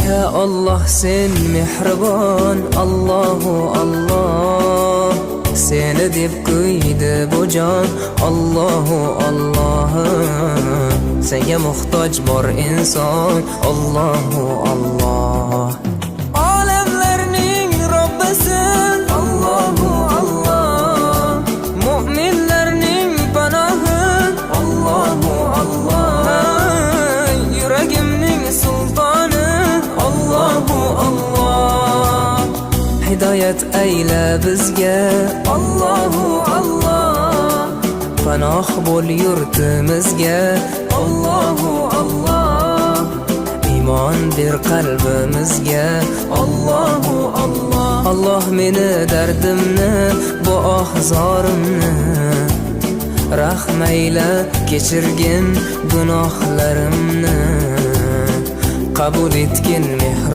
Ya Alloh, sen mehribon, Allohu Alloh. Seni deb kuydi bu jon, Allohu Alloh. Senga muhtoj bor inson, Allohu Alloh. Olamlarning Robbisi, Allohu Alloh. Mu'minlarning panohi, Allohu Alloh. Yuragimning sultoni, Allohu Alloh. Hidoyat ayla bizga, Allohu Alloh. Panoh bo'l yurtimizga, Allohu Alloh. Iymon ber qalbimizga, Allohu Alloh. Alloh, meni dardimni, bu oh zorimni rahm ayla, kechirgin gunohlarimni, qabul etgin mehr.